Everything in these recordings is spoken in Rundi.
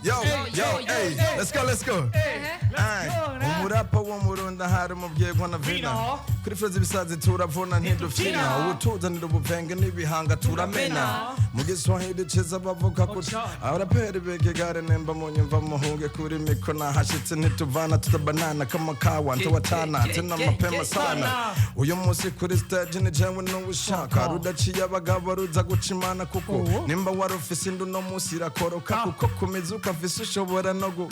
Yo, yo, hey, let's go, let's go. Ay, umurapa wo murunda hari umubyeyi na vina kuri flow z'ibisazi turavuna ntidufina, ubutuzanira ubuvenge n'ibihanga turamena. Mu Giswahili ciza bavuga kuti abaraperi b'ikigare nemba munyumva muhunge kuri micro nahashitse, ntituvana tutabanana kama kawa ntawatana tena mapema sana. Uyu munsi kuri stage ni jewe n'uwushaka rudaciye abagabo ruza guca imana, kuko nimba wari ufise indu no munsi irakoroka, kuko kumizuka afise ushobora no gu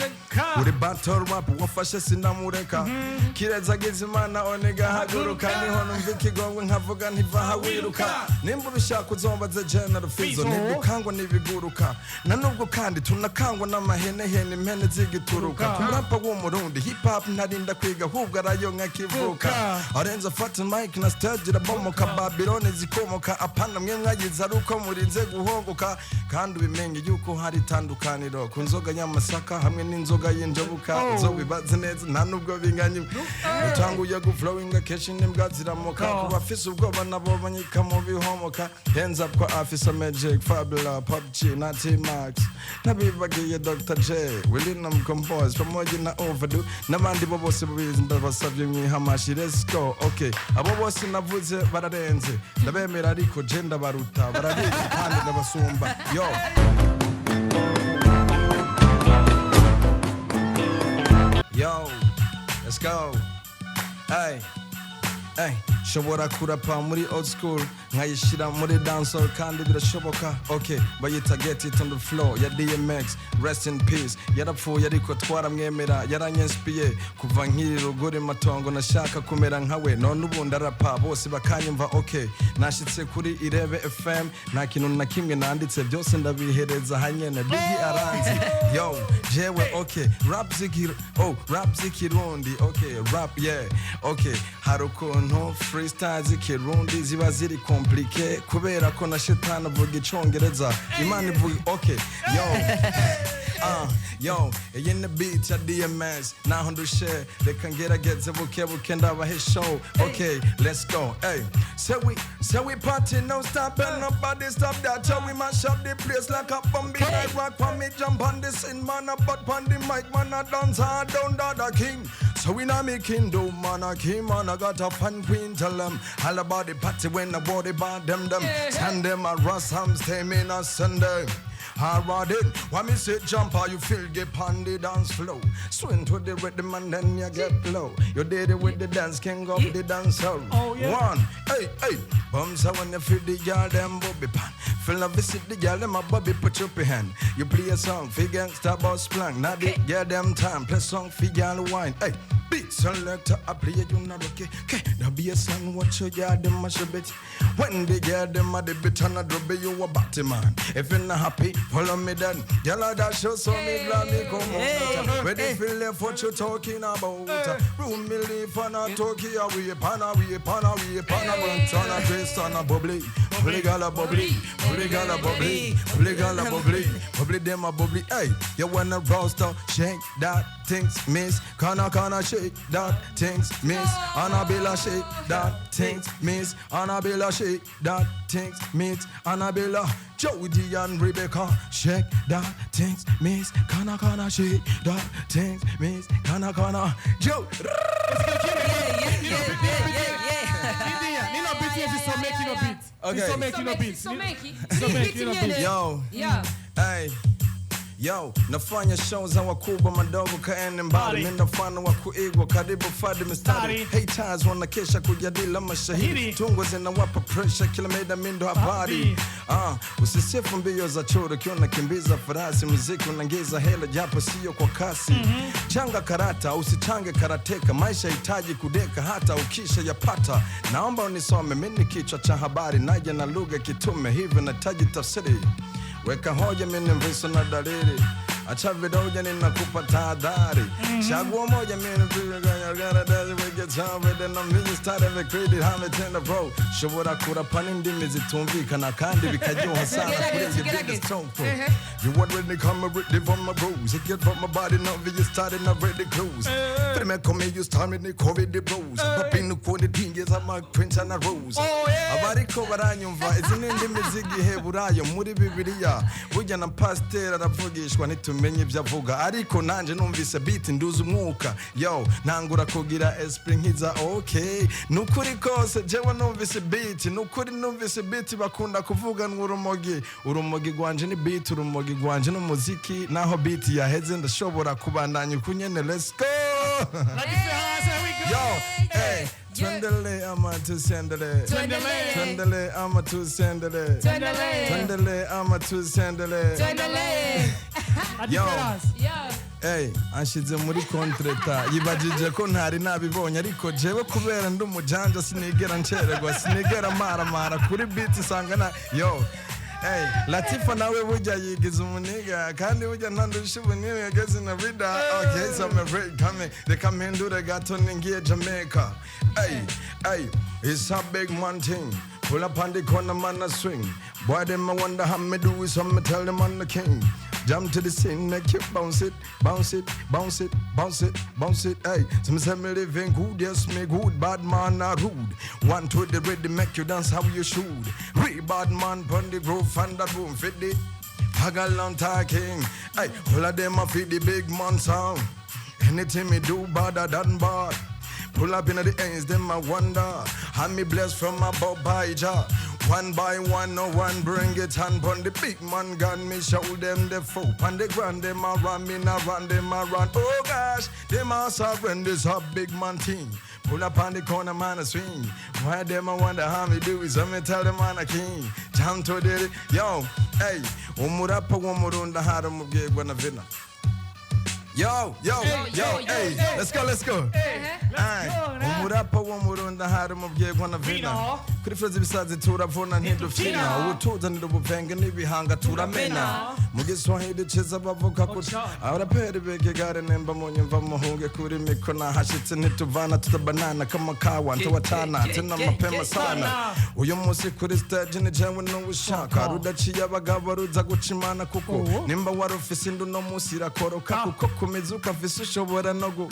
uri battle rap wafashe sinamureka kireza agize Imana onega haguruka, niho numva ikigongwe nkavuga ntiva wiruka. Nimba ubishaka uzombaze General Fizo, ntidukangwa n'ibiguruka na nubwo kandi tunakangwa n'amahenehene impene zigituruka ku murapa w'Umurundi. Hip hop ntarinda kwiga, ahubwo arayonka akivuka, arenze afata mic na stage irabomoka, Babiloni zikomoka. Apana mwe mwagize ari uko murinze guhongoka, kandi ubimenye yuko hari itandukaniro ku nzoga y'amasaka hamwe n'inzoga y'injabuka. Uzobibaze neza, nta nubwo binganye. Utanguye guflowinga kenshi n'imbwa ziramoka, ku bafise ubwoba nabo banyika mu bihomoka. Hands up kwa Afisa Magic, Fabula, Pop G na T-Max, nabibagiye Dr J, William Compose pamoja na Overdue n'abandi bo bose bubizi, ndabasabye mwihamashi. Let's go. Okay, abo bose navuze bararenze, ndabemera, ariko je ndabaruta, barabizi kandi ndabasumba. Yo yo, let's go. Hey. Hey, shobora kurapa muri old school nkayishira muri dancehall kandi birashoboka. Okay, bayita Get It on the Floor ya DMX, rest in peace. Yarapfuye ariko twaramwemera, yaranyenspiye kuva nkiri ruguru matongo, nashaka kumera nkawe. None ubu ndarapa bose bakanyumva. Okay, nashitse kuri Irebe FM, nta kintu na kimwe nanditse, byose ndabihereza hanyene. Biggie aranzi. Yo jewe, okay, rap zikir oh, rap z'ikirundi. Okay, rap, yeah, okay. Hari ukuntu freestyle z'ikirundi ziba ziri compliqué, kubera ko na shetani avuga Icongereza, Imana ivuga. Okay, yo. Yo, iyi ni beat ya DMS, naho ndushe reka ngerageze buke buke ndabahe show. Okay, let's go. Hey, say we party no stop and nobody stop that. So we mash up the place like a bomb. Like rock when me jump on the scene, man a butt on the mic, man a dance hard down the king. So we not making do man a king, man I got a fun queen. Tell them all about the party when I worry about them them. Send them a Russ Ham stay me a Sunday. Alright then, when me say jump, how you feel get on the dance floor. Swing to the rhythm and then you get low. You did it with the dance king of the dance hall. Oh, yeah. One, hey, hey. Bumps when you feel the girl them bobby pan. Feel a visit the girl them a bobby put up your hand. You play a song for gangsta boss plank. Now the girl them time play song for girl wine. Hey. Beat selector, I play you not okay. Okay, now be a son, watch your yard, them mash a bit. When they get them a the bit and a drop you a batty man. If you're not happy, follow me then. Girl, I dash you so me glad me come out. Ready feel left what you talking about. Room me leave and a Tokyo, we pana, we pana, we pana, we turn a twist on a bubbly. Bubbly gala bubbly, bubbly gala bubbly, bubbly gala bubbly, bubbly them a bubbly. Hey, you wanna roast, shake that things, miss. Kana kana shake that things, miss. Annabella shake that things, miss. Annabella shake that things, miss. Annabella, Jody and Rebecca shake that things, miss. Kana kana shake that things, miss. Kana kana Joe. Nina, Nina beat yes, it's so making no beat. Okay. It's so making no beat. Someki. Someki, Beat no nyene. beat. Yo. Yeah. Hey. Yo, nafanya show za wakubwa madogo, kaene mbali, Mbali. mi mfano wa kuigwa, karibu fadi mistari. Mstari. Haters wanakesha kujadili mashahiri, Hili. tungo zinawapa pressure kila mida, mindo habari. Ah, usisifu mbio za choro ukiwa unakimbiza farasi, muziki unaingiza hela japo sio kwa kasi. Changa karata usichange karateka, maisha hitaji kudeka hata ukisha yapata. Naomba unisome, mimi ni kichwa cha habari, naja na lugha kitume, hivyo nahitaji tafsiri. Weka hoja, mimi mviso na dalili, acha vidoja, ninakupa tahadhari. Chagua moja, mimi shobora kurapa n'indimi zitumvikana kandi bikaryoha sana Tugerageze, kurenga tugerageze. ibindi. You want ready come ready from my bros. It get from my body now you starting already close. But me come you start me the COVID the bros. Popping the quality thing I'm a prince and a rose. Oh, yeah. Abariko baranyumva, izi ni indimi z'igiheburayo muri Bibiliya. Burya na pasiteri aravugishwa ntitumenya. menye ibyo avuga, ariko nanje numvise beat nduza umwuka. Yo, ntangura kugira esprit nkiza. Okay, nukuri kose jewe numvise beat, nukuri numvise beat. Bakunda kuvuga ngo urumogi, urumogi rwanje ni beat, urumogi rwanje n'umuziki. Naho beat yaheze, ndashobora kubandanya ukunyene. Let's go. La différence, here we go. Yo, hey, twendele ama tusendele? Twendele. Twendele ama tusendele? Twendele. Twendele ama tusendele? Twendele. La Yo. différence. Yeah. Hey, anshize muri contretemps, yibajije ko ntari nabibonye, ariko jewe kubera ndi umujanja sinigera ncererwa, sinigera maramara kuri beat nsanga na yo. Hey, Latifa nawe burya yigize umuniga, kandi burya ntandusha ubunini yageze na vida. Okay, so I'm afraid coming. Reka mpindure gato, ningiye Jamaica. Hey, hey, it's a big man thing. Pull up on the corner, man, a swing. Boy, them I wonder how me do it, so me tell them I'm the king. Jump to the scene, make you bounce it, bounce it, bounce it, bounce it, bounce it. Hey, some say me living good, yes, me good, bad man are rude. One to the ready, make you dance how you should. Real bad man, pon the groove and that boom, fit the Pagalon talking. Hey, all of them a fit the big man sound. Anything me do badder than bad. Pull up in the ends, them I wonder. How me blessed from above by Jah. One by one, no one bring it hand pon the big man gun. Me show them the foe. On the ground, them a run, me na run, them a run. Oh gosh, them a sovereign, this a big man thing. Pull up on the corner, man, a swing. Why them I wonder how me do it? So me tell them man a king. Jump to the yo, hey, umurapa w'Umurundi hari umubwirwa na vina. Yo, yo, yo, hey, let's go, let's go. Ay, umurapa w'Umurundi hari umubwirwa na vina. Vino. Kuri flow z'ibisazi turavuna, ntidufina. Ubutuzanira ubuvenge n'ibihanga turamena. Mu Giswahili ciza bavuga kuti abaraperi b'ikigare nemba munyumva muhunge kuri micro nahashitse, ntituvana tutabanana kama kawa ntawatana tena mapema sana. Uyu munsi kuri stage ni jewe n'uwushaka rudaciye abagabo ruza guca imana, kuko nimba wari ufise indu no munsi irakoroka, kuko kumizuka afise ushobora no gu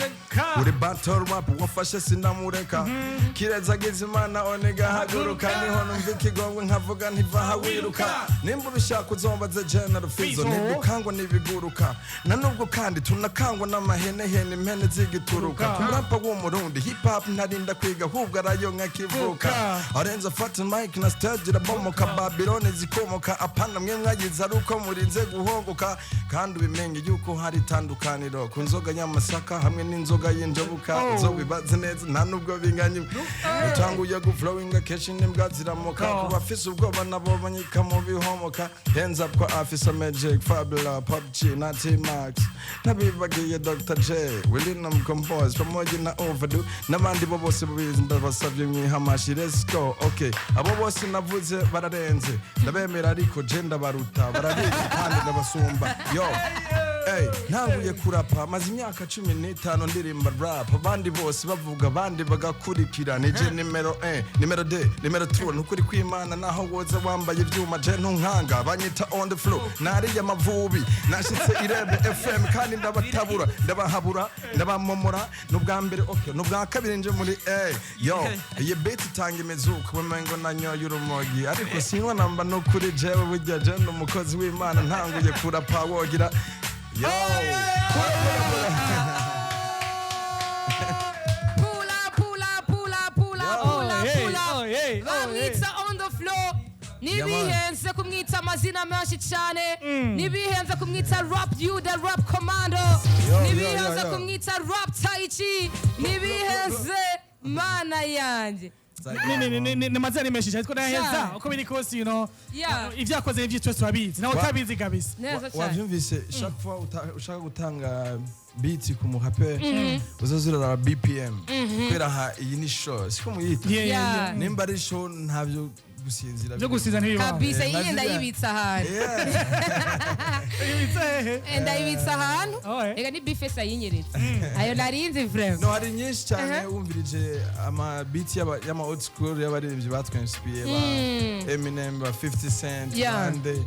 uri battle rap wafashe sinamureka kireza agize Imana onega haguruka, niho numva ikigongwe nkavuga ntiva wiruka. Nimba ubishaka uzombaze General Fizo. Ntidukangwa n'ibiguruka na nubwo kandi tunakangwa n'amahenehene, impene zigituruka ku murapa w'Umurundi. Hip hop ntarinda kwiga, ahubwo arayonka akivuka. Arenze afata mic na stage irabomoka, Babylone zikomoka. Apana mwe mwagize ari uko murinze guhongoka, kandi ubimenye yuko hari itandukaniro ku nzoga y'amasaka hamwe n'inzoga y'injabuka. Uzobibaze neza, nta nubwo binganye. Utanguye guflowinga kenshi n'imbwa ziramoka. Ku bafise ubwoba nabo banyika mu bihomoka. Hands up kwa Afisa Magic, Fabula, Pop G na T-Max, nabibagiye Dr J, Willinam Compose pamoja na Overdue n'abandi bo bose bubizi. Ndabasabye mwihamashi. Let's go. Okay, abo bose navuze bararenze, ndabemera, ariko je ndabaruta, barabizi kandi ndabasumba. Yo. Hey, ntanguye kurapa maze imyaka 15 ndirimba rap, abandi bose bavuga, abandi bagakurikira. Nije nimero 1, nimero D, nimero 2, nukuri kw'Imana. Naho woza wambaye ivyuma, je ntunkanga. Banyita on the floor, nariye amavubi, nashitse Irebe FM kandi ndabatabura, ndabahabura, ndabamomora. N'ubwa mbere, okay, n'ubwa kabiri nje muri A. Yo, iyi beat itanga imizuko wemengo nanyoye urumogi, ariko sinywa namba. Nukuri jewe burya je ndi umukozi w'Imana. Ntanguye kurapa wogira yo. Pula, pula, pula, pula, Yo. pula, Hey, pula. oh, hey, oh, Bamwita on the floor. Ntibihenze kumwita amazina menshi cyane, ntibihenze kumwita rap you the rap commando, Yo, ntibihenze yo, yo, yo. kumwita rap taichi, ntibihenze, mana yanjye. Ni mazina ni menshi cyane twaheza. Cyane. Uko biri kose, ivyo yakoze nivyo twese turabizi, nawe utabizi kabisa. Neza cyane. Wavyumvise, chaque fois ushaka gutanga beat ku muraperi, uzoza uraraba BPM, kubera aha iyi ni show, siko muyita? Yeah, yeah, Yeah. Nimba ari show, ntavyo gusinzira. Byo gusinzira ntibibaho. Kabisa. Eh, Iyi ndayibitsa ahantu. Ibitse hehe? Eh, ndayibitsa ahantu. Oh, eh. Reka ni bifesi ayinyeretse ayo narinzi vraiment. No, hari nyinshi cyane. Wumvirije ama beat y'ama old school y'abaririmbyi batwinspiye, ba Eminem, ba 50 Cent, bande,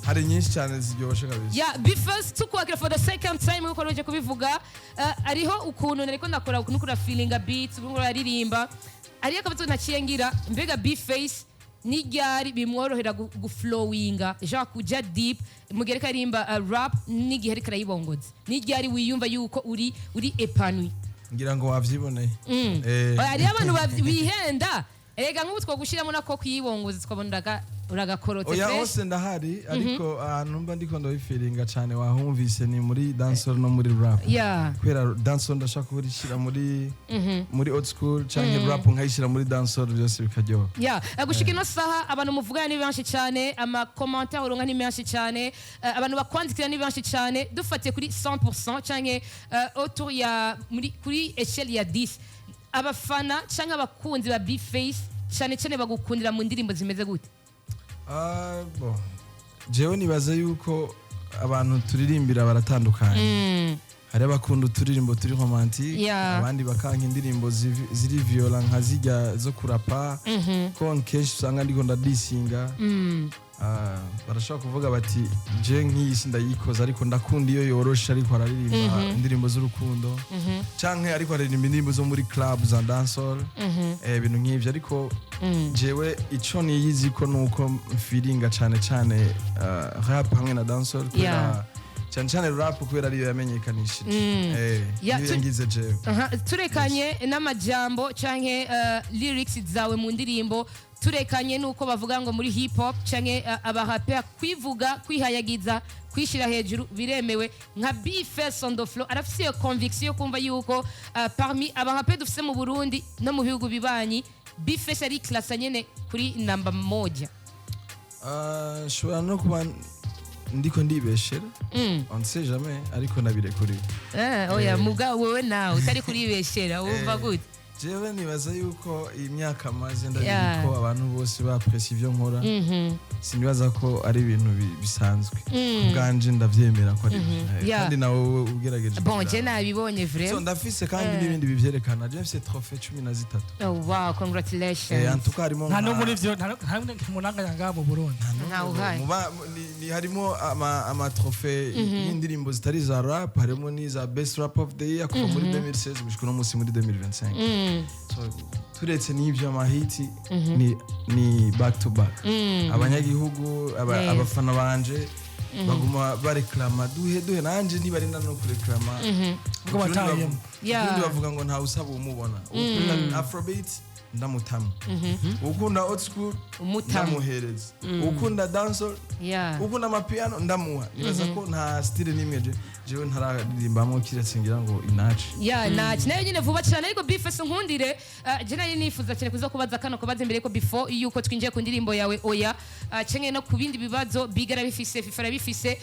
hari nyinshi cyane ziryoshe kabisa. Yeah, B-Face, tukwakira for the second time nkuko nuje kubivuga. Hariho ukuntu nariko ndakora ukuntu kura feelinga beats, ukuntu uraririmba, hariyo akabazo naciye ngira: mbega B-Face Ni ryari bimworohera guflowinga, genre kuja deep mu gihe ariko aririmba rap, n'igihe ariko arayibongoza? Ni ryari wiyumva yuko uri épanoui? Ngira ngo wavyiboneye. Oya, hariho abantu bihenda erega. Nk'ubu twogushiramo nako kuyibongoza, tukabona uragakorotse Oya, fresh. Hose ndahari, ariko ahantu mba ndiko ndabifiringa cyane, wahumvise, ni muri dancehall no muri rap. Kubera dancehall ndashaka kurishyira muri old school, canke rap nkayishyira muri dancehall, byose bikaryoha. Ya, gushika ino saha abantu muvugana ni benshi cyane, ama commentaire uronka ni menshi cyane, abantu bakwandikira ni benshi cyane. Dufatiye kuri 100% canke autour ya muri kuri échelle ya 10, abafana canke abakunzi ba B-Face cyane cyane bagukundira mu ndirimbo zimeze gute? Ah, bon. Jewe nibaza yuko abantu turirimbira baratandukanye. Hari abakunda uturirimbo turi romantique, abandi bakanka indirimbo ziri violent nka zijya zo kurapa, ko kenshi usanga ndiko ndadisinga. Ah, barashobora kuvuga bati: "Je nk'iyi si ndayikoza, ariko ndakunda iyo yoroshe ariko araririmba indirimbo z'urukundo, canke ariko aririmba indirimbo zo muri club za dancehall," ibintu nk'ivyo. Ariko jewe ico niyizi ko nuko mfiringa cane cane rap hamwe na dancehall, kubera cyane cyane rap, kubera ariyo yamenyekanishije, niyo yangize jewe. Aha, turekanye n'amajambo canke lyrics zawe mu ndirimbo, turekanye nuko bavuga ngo muri hip hop canke abarapeur kwivuga, kwihayagiza, kwishira hejuru biremewe, nka B-Face on the floor arafise iyo conviction yo kumva yuko parmi abarapeur dufise mu Burundi no mu bihugu bibanyi, B-Face ari classe nyene kuri namba moja? Ah, nshobora no kuba ndiko ndibeshera, on ne sait jamais, ariko nabirekuriwe. Oya, muga wewe nawe utari kuribeshera wumva gute? Jewe nibaza yuko iyi myaka maze ndabizi ko abantu bose bapresi ivyo nkora. Sinibaza ko ari ibintu bisanzwe. Ubwanje ndavyemera ko ari byo. Kandi nawe wowe ugerageje Bon, kubiraba. je nabibonye So, vraiment. ndafise kandi n'ibindi bivyerekana. Je mfise trophée 13. Oh wow, congratulations. En tout cas harimo Nta no muri vyo, nta munanga ngaha mu Burundi. Ntawe uhari. Ni harimo ama trophée y'indirimbo zitari za rap, harimo n'iza best rap of the year kuva muri 2016 gushika uno munsi muri 2025. So, turetse n'ivyo, amahiti ni back to back. Abanyagihugu, abafana banje baguma bareklama: "Duhe, duhe." Nanje ntibarinda no kureklama. Ubwo batayemo. Mu Kirundi bavuga ngo ntawe usaba umubona. Ukunda afrobeat ndamutama, ukunda old school Umutamu. ndamuhereza, ukunda dancehall, ukunda amapiano ndamuha. Nibaza ko nta style n'imwe jewe ntararirimbamo, kiretse ngira ngo inaci. Ya, naci nayo nyine vuba cyane. Ariko B-Face, nkundire, je nari nifuza cyane kuza kubaza kano kubaza imbere ko before yuko twinjiye ku ndirimbo yawe Oya, canke no ku bindi bibazo Big arabifise, Fifa arabifise.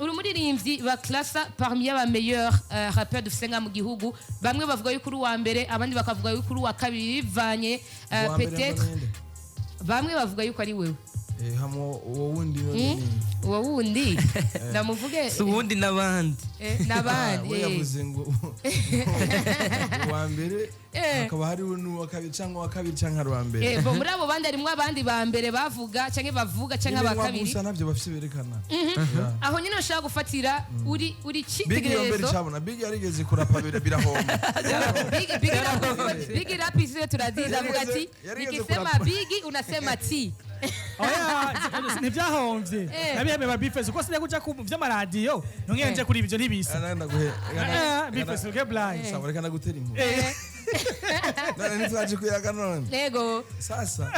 Uri umuririmbyi ba classa parmi aba meilleur rappeur dufise nga mu gihugu. Bamwe bavuga yuko uri uwa mbere, abandi bakavuga yuko uri uwa kabiri, bivanye Uwa mbere peut-être ngo ninde? Bamwe bavuga yuko ari wewe. Hamo uwo wundi none ni Uwo wundi ndamuvuge? Si uwundi, n'abandi. N'abandi. We yavuze ngo uwa mbere, hakaba hariho n'uwa kabiri, cyangwa uwa kabiri cyangwa ari uwa mbere. Bo muri abo bandi harimwo abandi ba mbere bavuga canke bavuga canke aba Ibinwa kabiri. Gusa ntabyo bafise berekana. Yeah. Aho nyine ushaka gufatira uri Big iyo mbere cyitegererezo. Cyabona Big yarigeze kurapa birahomba. Big Big rap, Big rap isiyo turazizi, avuga ati Yarigeze nikisema kurapa. Big unasema T. Oya, ntibyahomvye. Nabihembe ba B-Face kuko sinari kuja ku vy'amaradiyo nongeye nje kuri ibyo ntibisa. B-Face uke blind. Sawa, reka ndagutera inkuru. None ntitwaje kuyaga none? Yego. Sasa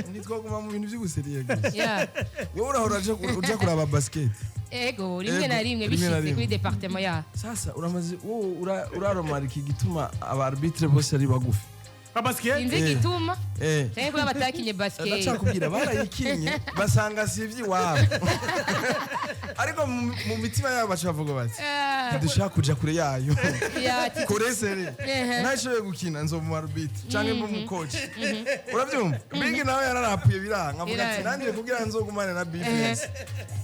ntitwaguma mu bintu by'ubuseriye gusa. Wowe urahora uja kuraba basket? Ego, rimwe Ego, na rimwe rimwe na bishitse rimwe. kuri département ya. Sasa uramaze wowe uraromarika igituma aba arbitre bose ari bagufi? Ba basket. Sinzi igituma. Canke kuba batakinye basket. Ndacakubwira, barayikinye basanga si iby'iwabo, ariko mu mitima yabo baca bavuga bati: "Ntidushaka kuja kure yayo." Ya, ati- Kure sere ntashoboye gukina, nzo mu arbitre canke mbe mu coach. Urabyumva, Big nawe yararapuye biranga, avuga ati: Biranga. "Nanjye kugira nzogumane na B-Face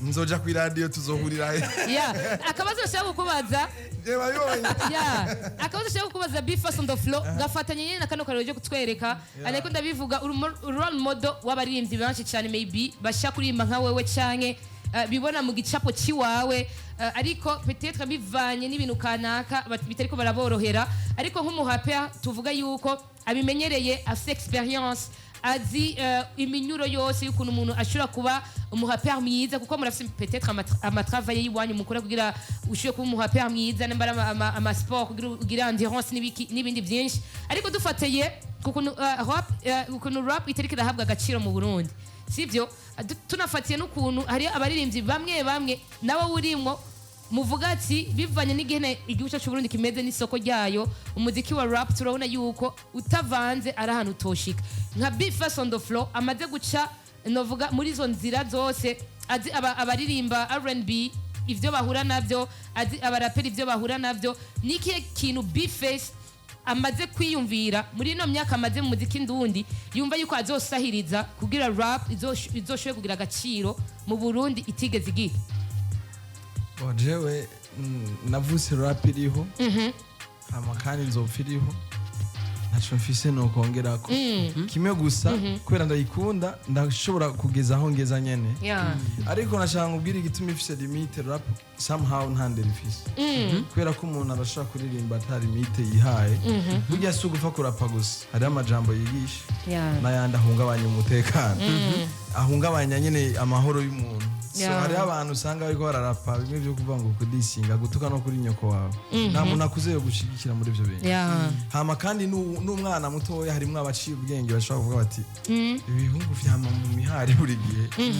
nzoja ku iradiyo, tuzohurira he." Ya, akabazo nshaka kukubaza. Je babibonye. Ya, akabazo nshaka kukubaza, B-Face on the floor, gafatanye nyine na kano karero ryo kutwereka, ariko ndabivuga uri role model w'abaririmbyi benshi cyane, maybe bashaka kuririmba nka wewe canke bibona mu gicapo ciwawe, ariko peut-être bivanye n'ibintu kanaka bitariko baraborohera. Ariko nk'umuhapea tuvuga yuko abimenyereye, afise experience, Azi iminyuro yose y'ukuntu umuntu ashobora kuba umurapeur mwiza, kuko murafise peut-être amatravail y'iwanyu mukora kugira ushobore kuba umurapeur mwiza, namba ari ama sport kugira ugire endurance n'ibindi byinshi. Ariko dufatiye kukuntu rap, ukuntu rap itariko irahabwa agaciro mu Burundi, sivyo? Tunafatiye n'ukuntu hari abaririmbyi bamwe bamwe nawe urimwo muvuga ati bivanye n'igihene igihugu cyacu Burundi kimeze n'isoko ryayo, umuziki wa rap turabona yuko utavanze ari ahantu utoshika. Nka B-Face on the floor amaze guca, novuga, muri izo nzira zose, azi abaririmba R&B ivyo bahura navyo, azi abaraperi ivyo bahura navyo, ni ikihe kintu B-Face amaze kwiyumvira muri ino myaka amaze mu muziki ndundi, yumva yuko azosahiriza kugira rap izoshobore kugira agaciro mu Burundi itigeze igira? Bon, jewe navutse rap iriho, hama kandi nzopfa iriho. Ntaco mfise nokongerako, kimwe gusa, kubera ndayikunda, ndashobora kugeza aho ngeza nyene. Ariko nashaka nkubwire igituma ifise limite rap. Somehow nta ndero ifise, kubera ko umuntu arashobora kuririmba ata limite yihaye. Burya si ugupfa kurapa gusa, hariho amajambo yigisha n'ayandi ahungabanya umutekano, ahungabanya nyine amahoro y'umuntu. So hariho abantu usanga bariko bararapa bimwe byo kuvuga ngo kudisinga, gutuka no kuri nyoko wawe. Nta muntu akuze yo gushigikira muri ivyo bintu. Hama kandi n'umwana mutoya, harimwo abaciye ubwenge bashobora kuvuga bati ibihungu vyama mu mihari buri gihe,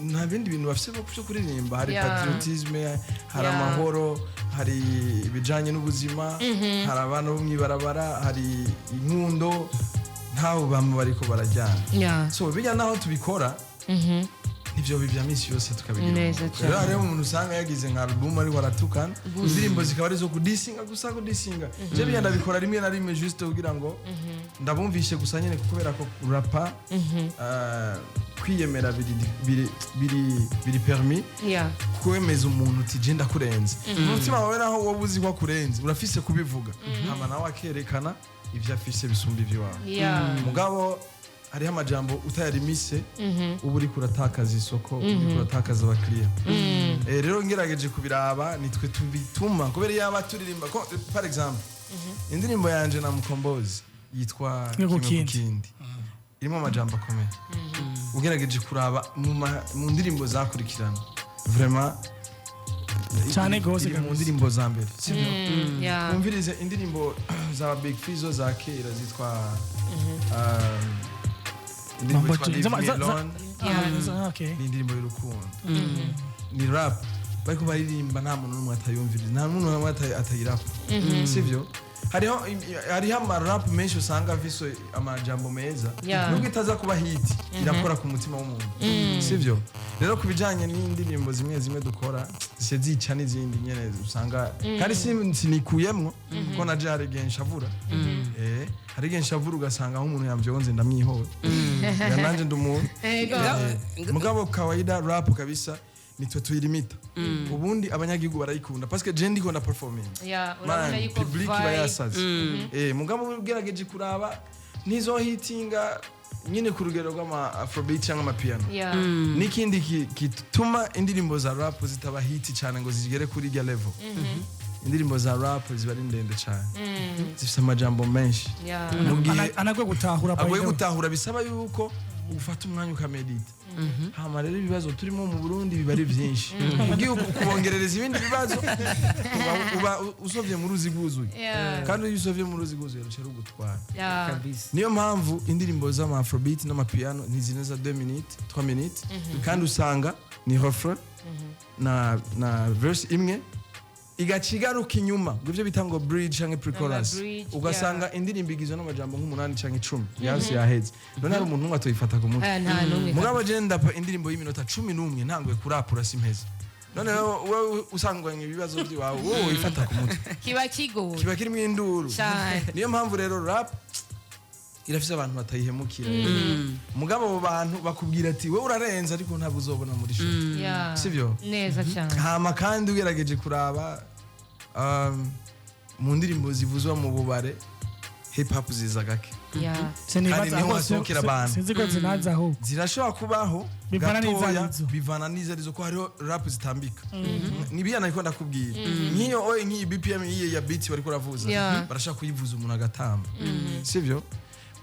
nta bindi bintu bafise byo kuririmba. Hari patriotisme, hari amahoro, hari ibijanye n'ubuzima, hari abana bo mw'ibarabara, hari inkundo, ntaho bamwe bariko barajyana. So bijya naho tubikora nivyo bibya misi yose tukabigira Neza umwuga. cyane. Rero hariho umuntu usanga yagize nka album ariko aratukana, indirimbo zikaba ari izo kudisinga gusa, kudisinga. Je bijya ndabikora rimwe na rimwe juste kugira ngo ndabumvishe gusa nyene, kubera ko rapa kwiyemera biri permis, kwemeza umuntu uti je ndakurenze mu mutima wawe, naho wowe uzi ko akurenze, urafise kubivuga, hama nawe akerekana ivyo afise bisumba ivy'iwawe. Mugabo hariho amajambo utayarimise uba uriko uratakaza isoko, uriko uratakaza abakiriya. Rero ngerageje kubiraba, nitwe tubituma, kubera iyo turirimba par exemple indirimbo yanje na Mukombozi yitwa Kimwe ku Kimwe ku Kindi. Kindi, irimo amajambo akomeye. Ugerageje kuraba mu ndirimbo zakurikirana, vraiment Cyane gose iri mu kabisa. ndirimbo za mbere, sibyo? Yeah. Wumvirize indirimbo za Big Fizzo za kera zitwa indirimbo Mambo yitwa Leave Me Alone. Ah, okay. Ni indirimbo y'urukundo, ni rap bariko baririmba, nta muntu n'umwe atayumviriza, nta muntu n'umwe atayirapa, sivyo? Hariho ama rap menshi usanga afise amajambo meza, nubwo itaza kuba hit, irakora ku mutima w'umuntu, sivyo? Rero ku bijanye n'indirimbo zimwe zimwe dukora zise zica n'izindi nyene usanga, kandi sinikuyemwo kuko naje hari igihe nshavura, hari igihe nshavura ugasanga aho umuntu yamvyonze ndamwihora. Ya, nanje ndi umuntu. Ego. Mugabo kawaida rap kabisa nitwe tuyilimita. Ubundi abanyagihugu barayikunda parce que je ndiko nda performing. Yeah, urabona Man, yuko public iba vibe. yasaze. Mugabo ugerageje kuraba nizo hitinga nyine ku rugero rw'ama afrobeat cyangwa amapiano. N'ikindi gituma indirimbo za rap zitaba hit cyane ngo zigere kuri irya level, indirimbo za rap ziba ari ndende cyane, zifite amajambo menshi. Mu gihe Anagwe gutahura by agoye the way. gutahura, bisaba yuko ufata umwanya ukamedita. Hama rero ibibazo turimo mu Burundi biba ari byinshi, ugiye kubongerereza ibindi bibazo uba usovye mu ruzi rwuzuye. Kandi iyo usovye mu ruzi rwuzuye ruca rugutwara. Kabisa. Niyo mpamvu indirimbo z'ama afrobeat n'amapiano ntizineza 2 minutes, 3 minutes, kandi usanga ni refrain na verse imwe igaca igaruka inyuma, ngo ivyo bita ngo bridge canke pre-chorus. Ama bridge, Ugasanga indirimbo igizwe n'amajambo nk'umunani canke 10, yasi yaheze. None hari umuntu umwe atoyifata ku mutwe? Aya, nta n'umwe. Mugabo je ndapa indirimbo y'iminota 11, ntanguye kurapura simpeza. None wowe usangwanye ibibazo by'iwawe, wowe uyifata ku mutwe? Kiba kigoye. Kiba kirimo induru. Cyane. Niyo mpamvu rero rap irafise abantu batayihemukira. Mugabo abo bantu bakubwira ati wowe urarenze, ariko ntabwo uzobona muri show, sivyo? Neza cyane. Hama kandi ugerageje kuraba mu ndirimbo zivuzwa mu bubare, hip hop ziza gake. Sinibaza Kandi niho aho hasohokera abantu. Sinzi ko zinaza aho. Zirashobora kubaho Bivana gatoya. n'izarizo. Bivana n'izarizo, ko hariho rap zitambika. Nibiya nariko ndakubwira nk'iyo oye, nk'iyi BPM, iyi ya beat bariko uravuza, barashaka kuyivuza umuntu agatamba, sivyo?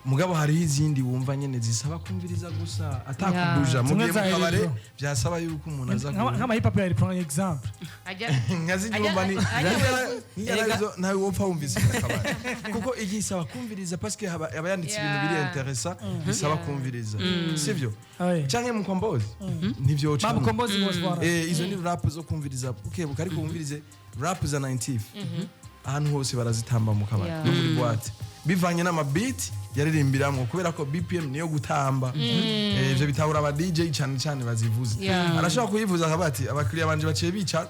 Mugabo hariho izindi wumva nyene zisaba kumviriza gusa, atakubuja. Zimwe Mugiye za mu kabare, electro. byasaba yuko umuntu aza Nk'ama hip hop ya electro, example. Nkazinyumva ni Erega- ntawe wopfa wumvise mu kabare, kuko igisaba kumviriza parce que aba yanditse ibintu biri intéressant, bisaba kumviriza, sivyo? Aye. Canke Mukombozi ntivyo. Babu Kombozi was one. Izo ni rap zo kumviriza bukebuke, ariko wumvirize rap za 90 ahantu hose barazitamba mu kabari no muri boîte, bivanye n'ama beat yaririmbiramwo, kubera ko BPM niyo gutamba. Ivyo bitahura aba DJ cyane cyane bazivuze. Arashobora kuyivuza akavuga ati abakiriya banje baciye bicara,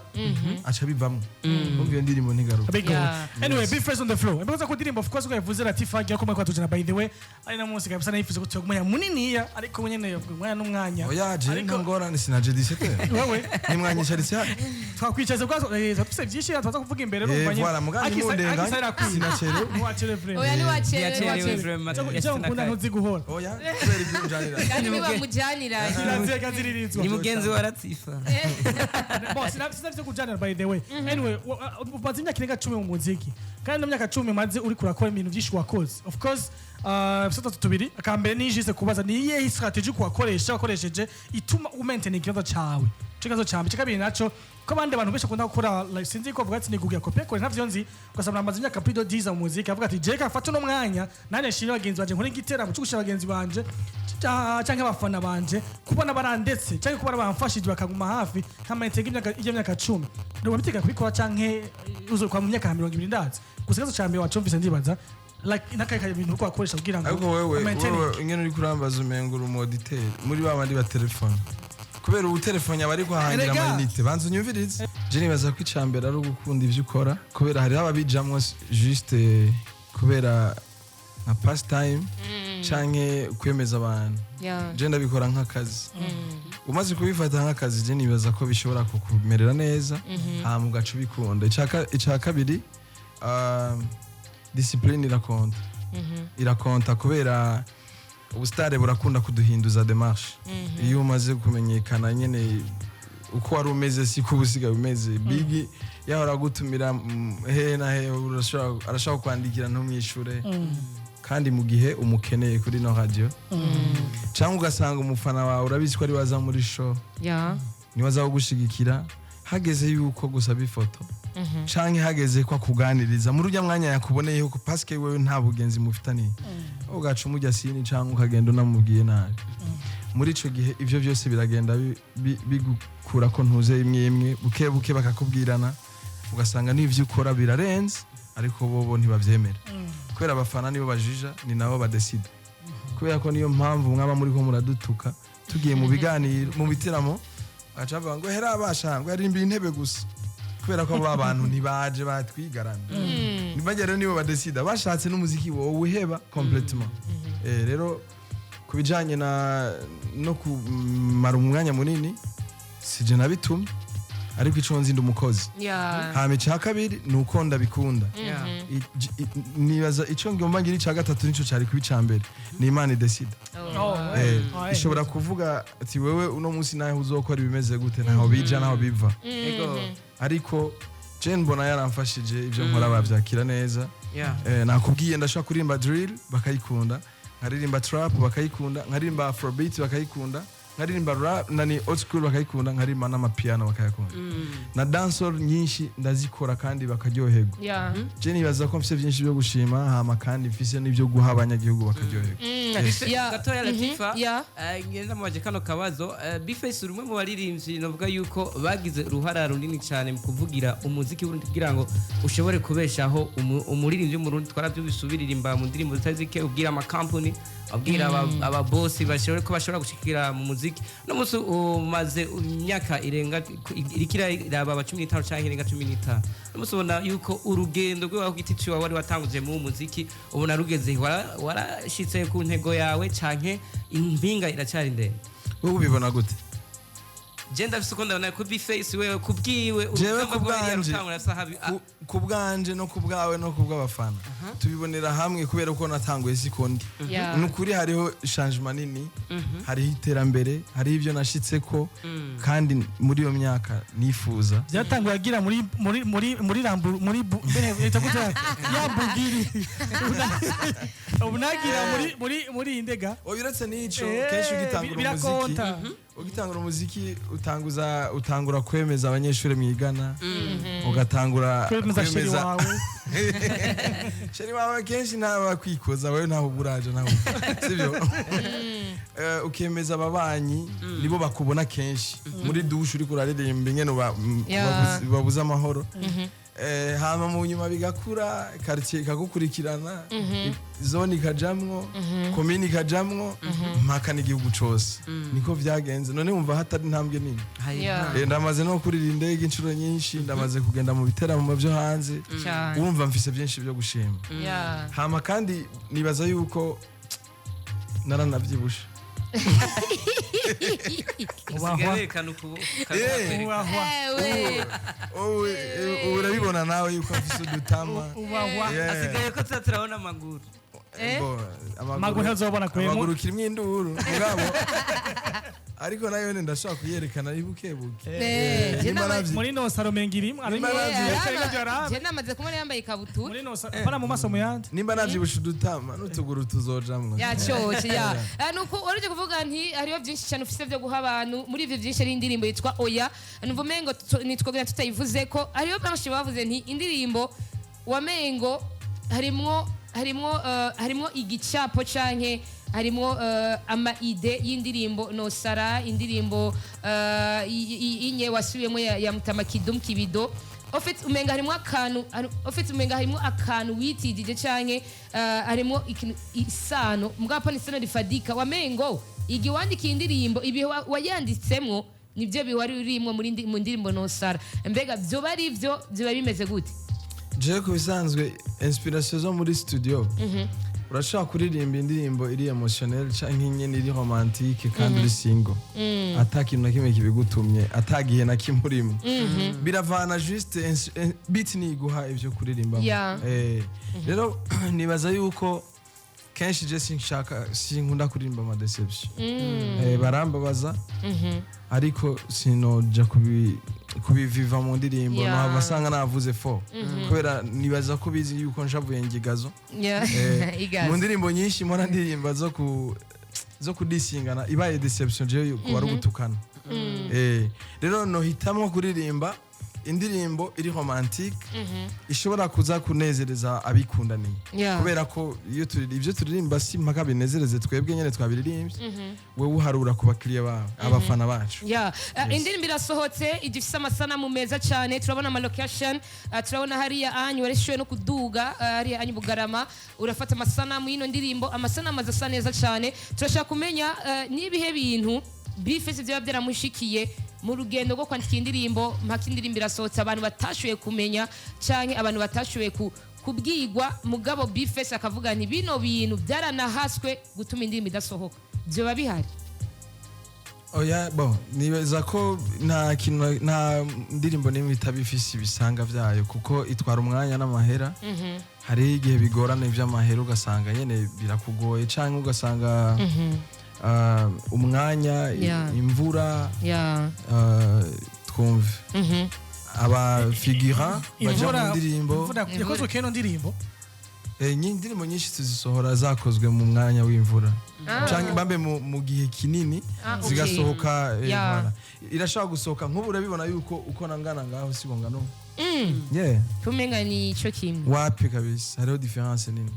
aca bivamwo. Umva iyo ndirimbo ntigaruka. Big one. Anyway, B Face on the floor. Imbaza ku ndirimbo, of course, ko yavuze Latifa agiye ko kwatujana. By the way, ari na munsi kabisa nayifuza ko tugumanya muniniya, ariko nyene umwanya n'umwanya. Oya, je Ariko nta ngorane, sinaje 17. Wewe Nimwanyicaritse hano. Twakwicaza kwa tufise byinshi twaza kuvuga imbere, urumva nyene. Voilà, mugani mundenga, sinacerewe. Ntiwacerewe vraiment. Oya, ntiwacerewe. Ntiyacerewe vraiment. Icyo nkunda, ntuzi guhora. Oya, kubera ibyo unjanira. Kandi ntibamujyanira. Kirazira kaziririzwa. Ni mugenzi wa Latifa. Bon, sinavyo kujanira, by the way. Anyway, umaze imyaka irenga 10 mu muziki, kandi no myaka 10 maze uriko urakora ibintu byinshi wakoze. Of course, bisata tubiri. Akambere ni juste kubaza ni iyihe strategy wakoresha, wakoresheje, ituma umaintain ikibazo cawe. Ico kibazo ca mbere. Kabiri naco, ko abandi bantu benshi bakunda gukora, like, sinzi ko bavuga ati ni kugira copie coller, ntavyo nzi, ugasanga namaze imyaka plus de 10 mu muziki, avuga ati je kafata uno mwanya nane nshimire bagenzi banje, nkore igiteramo cyo gushira bagenzi banje canke abafana banje, kubona barandetse canke kubona bamfashije bakaguma hafi, nka maintain imyaka ijya myaka 10. Ndumva bitega kubikora canke uzokwa mu myaka 20, ndazi. Gusa ikibazo ca mbere wacumvise, ndibaza, like, n'akahe bintu uriko wakoresha kugira ngo Ariko wewe, umaintain? Wewe ingene uri kurambaza, umenga uri umu auditeur muri ba bandi ba telefone, kubera ubu telefone aba ariko ahangira Erega. amayinite. Banza unyumvirize. Je nibaza ko icambere ari ugukunda ivyo ukora, kubera hariho ababijamwo juste kubera nka pastime canke kwemeza abantu. Je ndabikora nk'akazi. Umaze kubifata nk'akazi, je nibaza ko bishobora kukumerera neza, hama ugaca ubikunda. Ica kabiri, discipline irakonta, irakonta, kubera ubusitare burakunda kuduhinduza démarche. Iyo umaze kumenyekana nyene, uko wari umeze siko uba usigaye umeze. Bigi yahora agutumira hehe na hehe, arashobora kwandikira ntumwishure, kandi mu gihe umukeneye kuri no radio, cyangwa ugasanga umufana wawe urabizi ko ari waza muri show, niwe aza kugushigikira, hageze yuko gusaba ifoto canke hageze ko akuganiriza muri urya mwanya yakuboneyeho, ko paske wewe nta bugenzi mufitaniye, ugaca umujya sini canke ukagenda unamubwiye nabi. Muri ico gihe ivyo byose biragenda bigukura ko ntuze imwe imwe, buke buke bakakubwirana, ugasanga n'ivyo ukora birarenze, ariko bobo ntibavyemera, kubera abafana nibo bajija, ni nabo badesida. Kubera ko niyo mpamvu mwaba muri ko muradutuka, tugiye mu biganiro, mu bitaramo, baca bavuga ngo hera abasha ngo yarimbiye intebe gusa, kubera ko aba bantu ntibaje batwigarana. Ntibajya rero, nibo badesida. Bashatse n'umuziki wowe uheba complètement. Rero ku bijanye na no kumara umwanya munini, sije nabitumye, ariko ico nzi, ndi umukozi. Hama icya kabiri ni uko ndabikunda. Nibaza ico ngomba ngira icya gatatu nico cari kuba ica mbere, ni Imana idesida. Oh, Ishobora kuvuga ati wewe uno munsi nawe uzokora ibimeze gute, ntaho bija naho biva. Ariko je mbona yaramfashije, ibyo nkora bavyakira neza. Nakubwiye, ndashobora kuririmba drill bakayikunda, nkaririmba trap bakayikunda, nkaririmba afrobeat bakayikunda, nkaririmba rap nani old school bakayikunda, nkaririmba n'amapiano bakayakunda, na dancehall nyinshi ndazikora kandi bakaryoherwa. Je nibaza ko mfise byinshi byo gushima, hama kandi mfise n'ibyo guha abanyagihugu bakaryoherwa. Gatoya, Latifa. Ngenda mubaje kano kabazo. B-Face, uri umwe mu baririmbyi navuga yuko bagize uruhara runini cyane mu kuvugira umuziki w'Uburundi kugira ngo ushobore kubeshaho umuririmbyi w'Umurundi. Twarabyumvise ubiririmba mu ndirimbo zitari zike, ubwira amakampani, abwira ababosi bashobore ko bashobora gushikira mu muziki. No munsi umaze imyaka irenga, iriko iraba aba 15 canke irenga 15. No munsi ubona yuko urugendo rwawe ku giti ciwawe wari watanguje mu muziki, ubona rugeze, warashitse ku ntego yawe canke impinga iracyari ndende? Wowe ubibona gute? Je ndafise uko ndabona ku B-Face, wewe kubwiwe Jewe urugamba ku rwa ririya bwanje. rutangura afise ahabi Ku bwanje no ku bwawe no ku bw'abafana, tubibonera hamwe kubera ko natanguye siko ndi. Ni ukuri hariho changement nini, hariho iterambere, hariho ibyo nashitseko kandi muri iyo myaka nifuza. Byatanguye agira muri rambu muri mbere yita gute ya bugiri, ubu nagira muri iyi ndega. Oya, uretse n'ico, kenshi ugitangura birakonta. umuziki, ugitangura umuziki utanguza, utangura kwemeza abanyeshuri mwigana, ugatangura kwemeza chéri wawe. Chéri wawe kenshi ntaba kwikoza wewe, ntaho uburaje ntaho, sibyo? Ukemeza ababanyi, nibo bakubona kenshi muri douche uriko uraririmba ingene babuze amahoro. Hama mu nyuma bigakura, quartier ikagukurikirana, zone ikajamwo, komine ikajamwo, mpaka n'igihugu cose. Niko vyagenze. None wumva hatari intambwe nini? Ndamaze no kurira indege inshuro nyinshi, ndamaze kugenda mu biteramo byo hanze. Urumva mfise byinshi byo gushima. Hama kandi nibaza yuko naranavyibushe. Usigaye werekana ukuboko. Ubahwa. Ewe. Ubu urabibona nawe yuko mfise udutama. Ubahwa. Asigaye ko tuza turabona amaguru. Bo, Amaguru ntazobona kwe. Amaguru kirimwo induru mugabo, ariko nayo nyene ndashobora kuyerekana ari buke buke. Je Nimba Muri no saro mengiri. Nimba Je namaze kumubona yambaye ikabutura. Muri no saro para mu maso muyandi. Nimba navyibushe udutama n'utuguru tuzojamwo. Yacoce ya. Nuko waruje kuvuga nti hariho byinshi cyane ufise byo guha abantu. Muri ivyo byinshi ari indirimbo yitwa Oya. Numva umengo nitwogera tutayivuze ko hariho benshi bavuze nti indirimbo wamengo harimwo igicapo canke harimwo ama idées y'indirimbo Nosara, indirimbo inye wasubiyemo ya Mutama Kidum Kibido. Au fait umenga harimwo akantu au fait umenga harimwo akantu witidije canke harimwo ikintu isano, mugabo ni isano rifadika. Wamengo igihe wandikiye indirimbo, ibihe wayanditsemwo nibyo biwari urimwo muri mu ndirimbo Nosara. Mbega vyoba ari vyo, vyoba bimeze gute? Jewe ku bisanzwe inspiration zo muri studio, urashobora kuririmba indirimbo iri émotionnel canke nyene iri romantique kandi uri single, ata kintu na kimwe kibigutumye, ata gihe na kimwe urimo. Biravana juste beat niguha ivyo kuririmba. Rero nibaza yuko kenshi je sinshaka, sinkunda kuririmba ama déception. Barambabaza ariko sinoja kubiviva mu ndirimbo. Nohava asanga navuze fo kubera nibaza ko bizi yuko nshavuye ngigazo. Igazo. Mu ndirimbo nyinshi mpora ndirimba zo kudisingana, ibaye déception jewe kuba ari ugutukana. Rero nohitamwo kuririmba indirimbo iri romantique ishobora kuza kunezereza abikundaniye, kubera ko iyo ibyo turirimba si mpaka binezereze twebwe nyene twabiririmbye, wewe uharura ku bakiriya bawe, abafana bacu. Ya, indirimbo irasohotse, igifise amasanamu meza cyane. Turabona ama location, turabona hariya anyu wareshuwe no kuduga, hariya anyu Bugarama urafata amasanamu y'ino ndirimbo, amasanamu aza asa neza cyane. Turashaka kumenya n'ibihe bintu B-Face byaba byaramushikiye mu rugendo rwo kwandika indirimbo mpaka indirimbo irasohotse, abantu batashoboye kumenya canke abantu batashoboye kubwigwa, mugabo B-Face akavuga nti bino bintu byaranahaswe gutuma indirimbo idasohoka. Byoba bihari? Oya, bo nibaza ko nta kintu, nta ndirimbo n'imwe itaba ifise ibisanga vyayo, kuko itwara umwanya n'amahera. Hariho igihe bigorana ivy'amahera, ugasanga nyene birakugoye, canke ugasanga umwanya, imvura, twumve aba figurant baja mu ndirimbo. Imvura yakozwe keno ndirimbo. Indirimbo nyinshi tuzisohora zakozwe mu mwanya w'imvura canke bambe mu gihe kinini, zigasohoka. Voilà. Irashobora gusohoka nk'ubu urabibona yuko uko nangana ngaho siko ngano. Yeah. Tumenga ni ico kimwe. Wapi kabisa, hariho différence nini.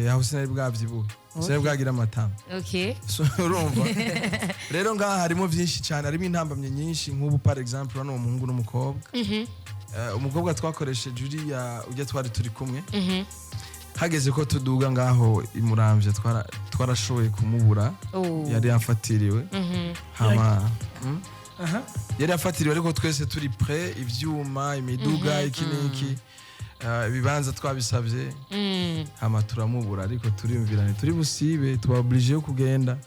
Aho sinari bwavyibuhe, sinari bwagira amatama. So, urumva rero ngaha harimo vyinshi cyane, harimo intambamye nyinshi. Nk'ubu par exemple hano umuhungu n'umukobwa, umukobwa twakoresheje uriya ujya twari turi kumwe, hageze ko tuduga ngaho imuramvye twarashoboye kumubura. Yari yafatiriwe. Hama Yari yafatiriwe, ariko twese turi prêt, ivyuma, imiduga, iki n'iki, ibibanza twabisabye. Hama turamubura, ariko turiyumvirane turi busibe, tuba obligé yo kugenda.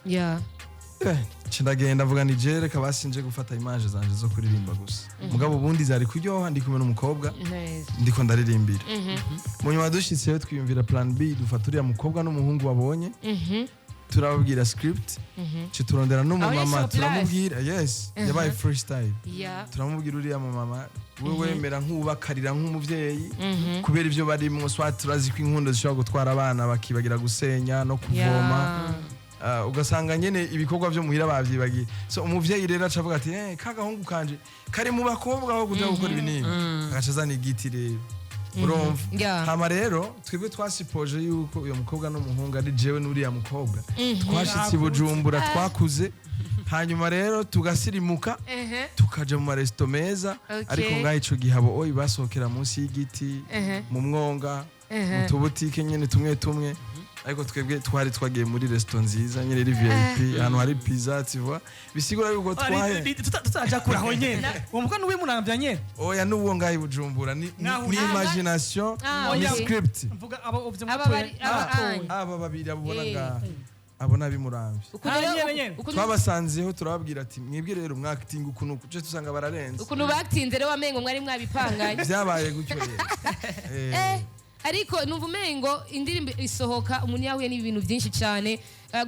Nca ndagenda mvuga ni je, reka basi nje gufata image zanje zo kuririmba gusa, mugabo ubundi zari kuryoha ndi kumwe n'umukobwa Neza. ndiko ndaririmbira. Mu nyuma dushitseyo twiyumvira plan B, dufata uriya mukobwa n'umuhungu babonye, turababwira script, ce turondera n'umumama. Aho ni sur place? Turamubwira, yes, yabaye freestyle. Turamubwira uriya mumama: we wemera nk'ubakarira nk'umuvyeyi kubera ibyo barimwo, soit turazi ko inkundo zishobora gutwara abana bakibagira gusenya no kuvoma. Ugasanga nyene ibikorwa vyo muhira bavyibagiye. So umuvyeyi rero aca avuga ati: "Ka gahungu kanje kari mu bakobwa aho kuja gukora ibi n'ibi." Agaca azana igiti rero, urumva. Hama rero twebwe twasipoje yuko uyo mukobwa n'umuhungu ari jewe n'uriya mukobwa twashitse i Bujumbura, twakuze, hanyuma rero tugasirimuka, tukaja mu maresto meza. Ariko ngaho ico gihe abo oyi basohokera munsi y'igiti, mu mwonga, mu tubutike nyene tumwe tumwe, ariko twebwe twari twagiye muri resto nziza nyene iri VIP, ahantu hari pizza, tu vois. Bisigura yuko twahe Tutaja kure aho nyene, uwo mukobwa niwe muramvya nyene? Oya, n'uwo ngaho i Bujumbura Naho ni imagination, ni script. Mvuga abo uvyo. Aba bari aba anye. Aba babiri abo ubona ngaha, abo n'abimuramvye. Ukuntu Ah, rero nyene, nyene. Twabasanzeho, turababwira ati: "Mwebwe rero mwakitinga ukuntu kuce tusanga bararenze." Ukuntu batinze rero wamengo mwari mwabipanganye. Byabaye gutyo rero. Ariko numva umengo indirimbo isohoka umuntu yahuye n'ibintu byinshi cyane.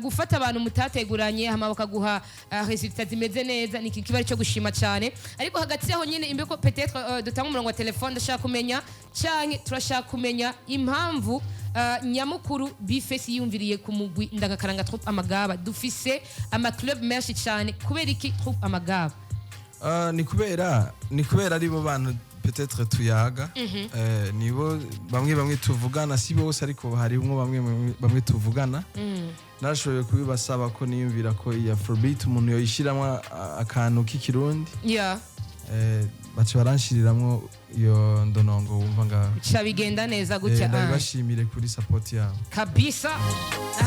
Gufata abantu mutateguranye hama bakaguha résultat zimeze neza ni ikintu kiba ari cyo gushima cyane. Ariko hagati yaho nyine imbe ko peut-être dutanga umurongo wa telefone, ndashaka kumenya canke turashaka kumenya impamvu nyamukuru B-Face yiyumviriye ku mugwi ndangakaranga Troupe Amagaba. Dufise ama club menshi cyane, kubera iki Troupe Amagaba? Ni kubera aribo bantu peut-être tuyaga, nibo bamwe bamwe tuvugana, si bose ariko harimwo bamwe bamwe- bamwe tuvugana. Narashoboye kubibasaba ko niyumvira ko iyi afrobeat umuntu yoyishiramwo akantu k'ikirundi. Baca baranshiriramwo iyo ndonongo wumva ngaho. Bica bigenda neza gutya. Ndabibashimire kuri support yabo. Kabisa.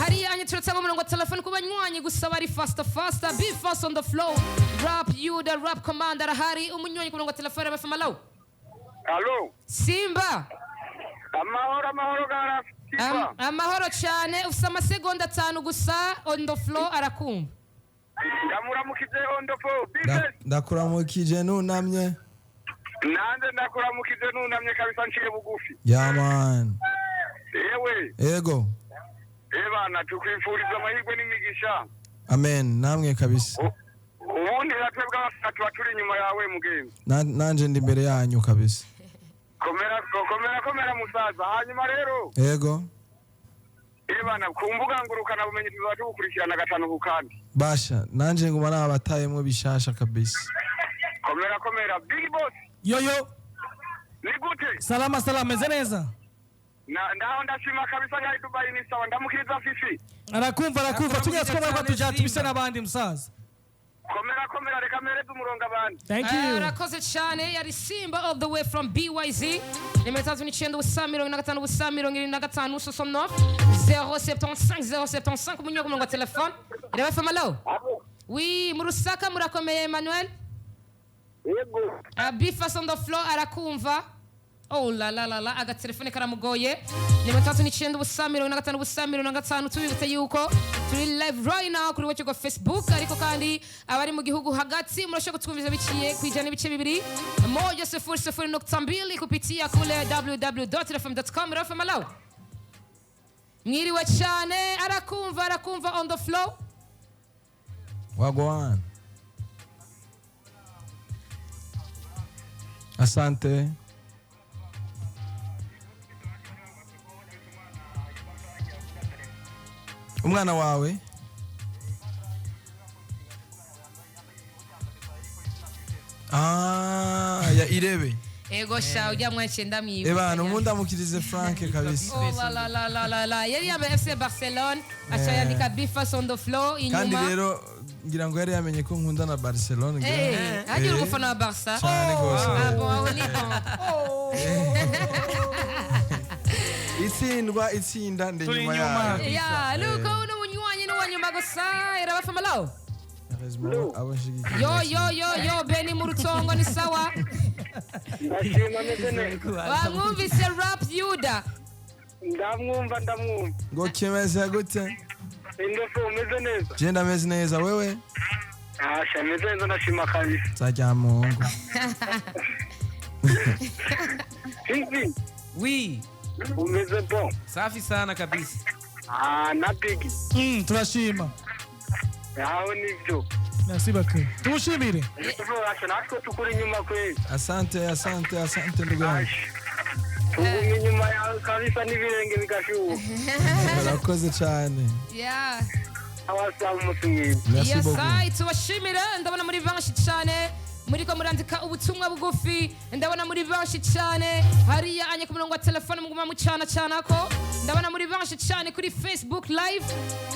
Hariya anye turatanga umurongo wa telefone ku banywanyi gusa bari faster faster. Be fast on the flow, rap you the rap commander. Arahari umunywanyi ku murongo wa telefone abafamalo. Alo, Simba. Amahoro, amahoro gara. Amahoro cyane. Ufise amasegonda 5 gusa, on the floor arakumva. Ndamuramukije on the floor. Ndakuramukije nunamye. Nanze ndakuramukije nunamye kabisa, nciye bugufi. Yeah man. Yewe, ego. Ebana tukwifuriza amahirwe n'imigisha. Amen, namwe kabisa. Ubundi natwebwe abafana tuba turi inyuma yawe, mugenzi. Nanje ndi imbere yanyu kabisa. Komera komera komera musaza. Hanyuma rero, ego. Ebana ku mbuga ngurukana bumenyi tuzaba tugukurikirana gatanu ku kandi. Basha, nanje nguma nabatayemwo bishasha kabisa. Komera komera, big boss. Yoyo. Ni gute? Salama salama, meze neza. Na ndaho ndashima kabisa, ngaho i Dubai ni sawa. Ndamukiriza Fifi. Arakumva, arakumva. Tugira twamara ko tuja tubise n'abandi, musaza. Komera komera, reka mpereze umurongo abandi. Thank you. Arakoze cyane. Yari Simba all the way from BYZ. Nimero 39 0 45 0 75 69 075 075. Umunywa ku murongo wa telefone irabafamalo. Oui, mu Rusaka murakomeye, Emmanuel? Yego. B-Face on the floor arakumva. Oh la la la la, agatelefone karamugoye. Nimero 39 0 45 0 45. Tubibutse yuko turi live right now kuri wacu rwa Facebook, ariko kandi abari mu gihugu hagati murashobora kutwumviza biciye ku 100.2, 100.2, kupitia kule www.rfm.com. Rfm alo, mwiriwe cyane. Arakumva, arakumva on the floor. Wagwan. Asante. Umwana wawe? Ah, ya Irebe. Ego sha, ujya mwaciye ndamwibuka. Ebana umundamukirize Frank kabisa. Oh la la la la la la, yari yambaye FC Barcelone, aca yandika B-Face on the floor inyuma. Kandi rero ngira ngo yari yamenye ko nkunda na Barcelona, ngira. Eh, hagira umufana wa Barca. Cyane gose. Ah bon, aho ni bon. Itsindwa itsinda ndi Turi nyuma inyuma. yayo. Ya, nuko uno munywanyi ni uwa gusa irabafama lao. Heureusement, abo nshigikiye. Yo yo yo yo, Beni mu Rutongo ni sawa? Ndashima, meze neza. Wamwumvise rap Yuda? Ndamwumva, ndamwumva. Ngo kimeze gute? Indofo umeze neza? Je ndameze neza, wewe? Asha, meze neza, ndashima kabisa. Nzajya mungu. Fifi, Oui, umeze bon? Safi sana kabisa. Ah, na Bigi. Turashima. Aho nivyo. Merci beaucoup, tumushimire. Indofo, asha, natwe tukuri inyuma kweli. Asante, asante, asante ndugu yangu. Asha. Tuguma inyuma yawe kabisa n'ibirenge bigashuha. Urakoze cyane. Yeah. Abasaba umunsi mwiza. Merci Yes, beaucoup. I tubashimire. Ndabona muri benshi cyane muriko murandika ubutumwa bugufi, ndabona muri benshi cyane hariya anye ku murongo wa telefone muguma mucana cana ko ndabona muri benshi cyane kuri Facebook live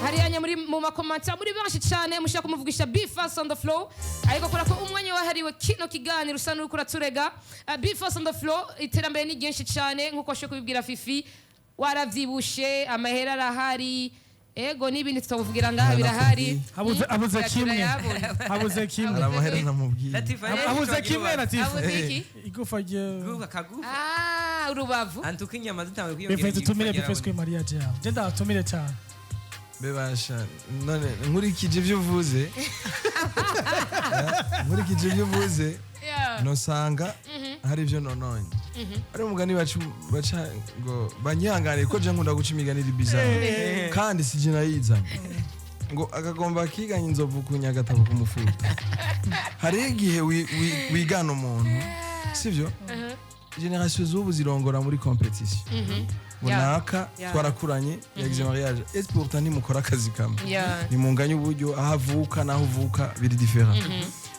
hariya anye muri mu makomanta muri benshi cyane mushaka kumuvugisha B Fast on the floor, ariko kubera ko umwanya wahariwe kino kiganiro usa n'uriko uraturega. B Fast on the floor, iterambere ni ryinshi cyane nk'uko washoboye kubibwira Fifi, waravyibushe, amahera arahari, ego n'ibindi tutavugira ngaha birahari. Abuze kimwe. Turayabona. Abuze kimwe. Hari amahera namubwiye. Latifa, Abuze kimwe, Latifa. Abuze iki? Igufa rye. Gufa kagufa. Ah, urubavu. Antuka inyama zitanguye kwiyongera. B Face, tutumire igigufa. B Face kuri mariage yawe, je ndabatumire cyane. Bebasha, none nkurikije ibyo uvuze, nkurikije ibyo uvuze, nosanga hari ibyo nononye. Ari umugani baca ngo banyihanganire ko je nkunda guca imigani iri bizarre kandi si je nayizanye, ngo akagomba kiganya inzovu ku nyagatabo ku mufuka. Hari igihe wigana umuntu, sivyo? Génération z'ubu zirongora muri compétition ngo naka twarakuranye yagize mariage, et pourtant ntimukora akazi kamwe, nimunganye uburyo, aho avuka n'aho uvuka biri différent.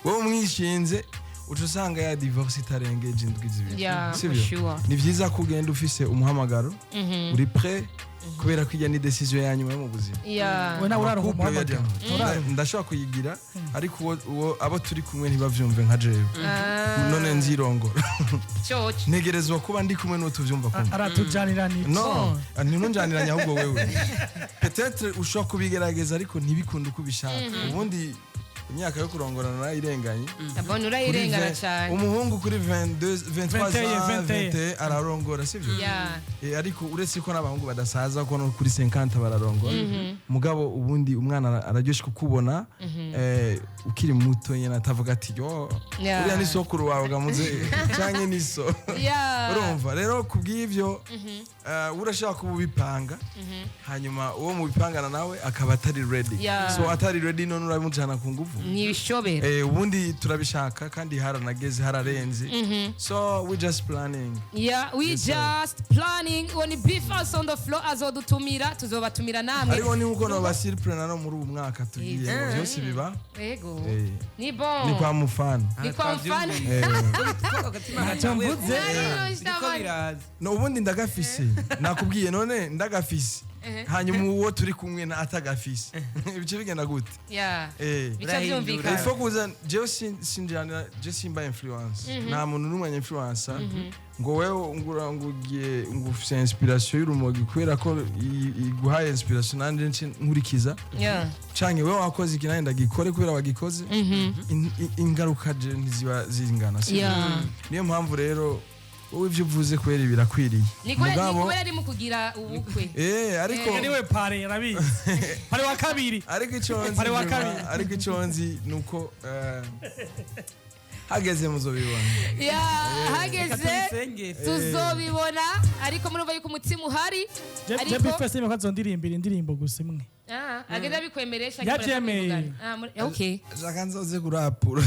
Wowe umwishinze uca usanga ya divorce itarengeje indwi 2, sivyo? For sure. Ni vyiza ko ugenda ufise umuhamagaro, uri prêt, kubera ko ijya ni décision ya nyuma yo mu buzima. We nawe uraronka Couple umuhamagaro? yajya- Ndashobora kuyigira, ariko uwo abo turi kumwe ntibavyumve nka jewe. None nzirongora? Coco. Ntegerezwa kuba ndi kumwe n'uwo tuvyumva kumwe. Aratujanira ni No, ntinunjaniranye, ahubwo wewe peut-être ushobora kubigerageza ariko ntibikunde uko ubishaka. Ubundi imyaka yo kurongorana narayirenganye. Abona Kuri urayirengana cyane. Umuhungu kuri 22, 23 21, ans, 21. 21 ararongora, sivyo? Yeah. Ariko uretse ko n'abahungu badasaza, ko no kuri 50 bararongora, mugabo ubundi umwana araryoshe kukubona ukiri muto nyene, atavuga ati: "Yo, uriya ni sokuru wawe gamuze canke ni so." Urumva rero, kubw'ivyo urashaka kuba ubipanga, hanyuma uwo mubipangana nawe akaba atari ready. So atari ready, none uramujana ku nguvu? Ntibishobera. Ubundi turabishaka kandi haranageze, hararenze, so we just planning. Yeah, we Yes, sir. just planning. Uwo ni B Fast on the floor, azodutumira, tuzobatumira namwe. Ariko ni nkuko noba surprenant no muri ubu mwaka tugiye ngo byose biba. Ego. Ni bon. Ni kwa mufano. Ni kwa mfano. Ntacyo mvuze. Biriko biraza. No, ubundi ndagafise, nakubwiye, none ndagafise, hanyuma uwo turi kumwe na atagafise, ibice bigenda gute? Yeah. Bica Urahindura. byumvikana. Il faut kuza jewe sinjana, je simba influence, nta muntu n'umwe influence ngo wewe ngura ngugiye ngo ufise inspiration y'urumogi kubera ko iguhaye inspiration nanje nce nkurikiza, canke wewe wakoze iki nanjye ndagikore kubera wagikoze. Ingaruka je ntiziba zingana, sibyo? Niyo mpamvu rero wowe ivyo uvuze kubera birakwiriye. Ni kubera ni Mugabo kubera ari mu kugira ubukwe. Ariko Niwe pare, arabizi, pare wa kabiri. Ariko ico nzi Pare wa kabiri. Ariko ico nzi nuko hageze muzobibona. Yeah, hageze Tubisengere. tuzobibona, ariko murumva yuko umutima uhari. Je Ariko B Face niba azondirimbira indirimbo gusa imwe. Ah, agenda abikwemeresha. Yavyemeye. Ah, okay. Shaka nzoze kurapura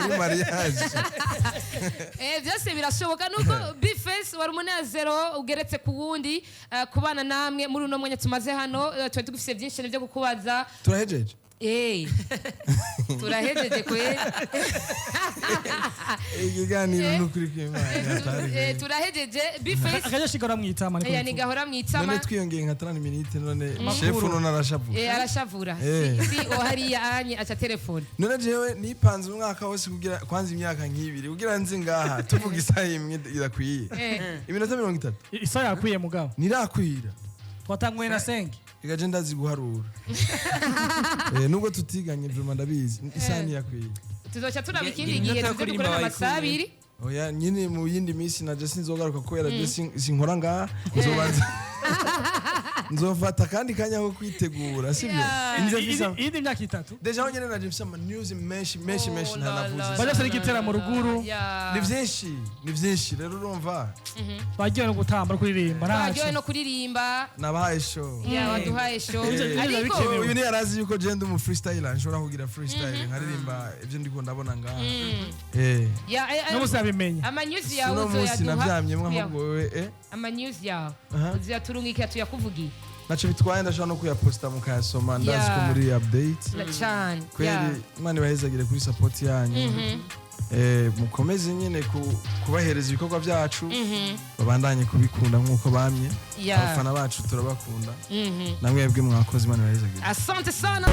muri mariage. Byose birashoboka. Nuko B Face, wari umunezero ugeretse ku wundi kubana namwe muri uno mwanya tumaze hano. Twari tugufise byinshi cyane byo kukubaza. Turahejeje? Turahejeje kweli. Ikiganiro nukuri kw'Imana atari. Turahejeje, B Face. Akajya shigora mwitama. Ni gahora mwitama. None twiyongeye nka 30 minutes, none shefu none arashavuga. Arashavura. Si o hariya anye aca telefone. None jewe nipanze umwaka wose kugira kwanza imyaka nk'ibiri kugira nzi ngaha tuvuga isaha imwe irakwiye, iminota 30. Isaha yakwiye mugabo. Ntirakwira. Twatanguye na 5. Igaje ndazi guharura, nubwo tutiganye, vraiment ndabizi, isaha ntiyakwiye. Tuzoca turaba ikindi Iminota gihe yo tuze kuririmba dukorana amasaha wayikuye. 2. Oya nyine, mu yindi minsi naje sinzogaruka kubera je sinkora ngaha, nzobanza Nzofata kandi kanya ko kwitegura, sibyo? Yeah. Nze mfise Iyindi myaka 3. Déjà aho nyene naje mfise ama news menshi menshi menshi Oh la ntanavuze. la. Bajya bafise n'igiteramo ruguru. Yeah. Ni byinshi, ni byinshi. Rero urumva Bagiye no gutamba no kuririmba. Baryohewe Ntacyo. no kuririmba. Nabahaye show. Yeah, waduhaye show. Eh. Ariko Bikenewe. Uyu ntiyarazi yuko je ndi umu freestyler, nshobora kugira freestyle nkaririmba ibyo ndiko ndabona ngaha. Yeah, No musi yabimenye. Ama news yawe Uno munsi uzoyaduha. navyamyemwo, ahubwo wewe Ama news yawe Aha. uzoyaturungikira tuyakuvugiye. Naco bitwaye, ndashobora no kuyaposta mukayasoma, ndazi ko muri update. Cyane. Kweli, Imana ibahezagire kuri support yanyu. Mukomeze nyine kubahereza ibikorwa byacu, babandanye kubikunda nk'uko bamye. Abafana bacu turabakunda. Namwebwe mwakoze, Imana ibahezagire. Asante sana.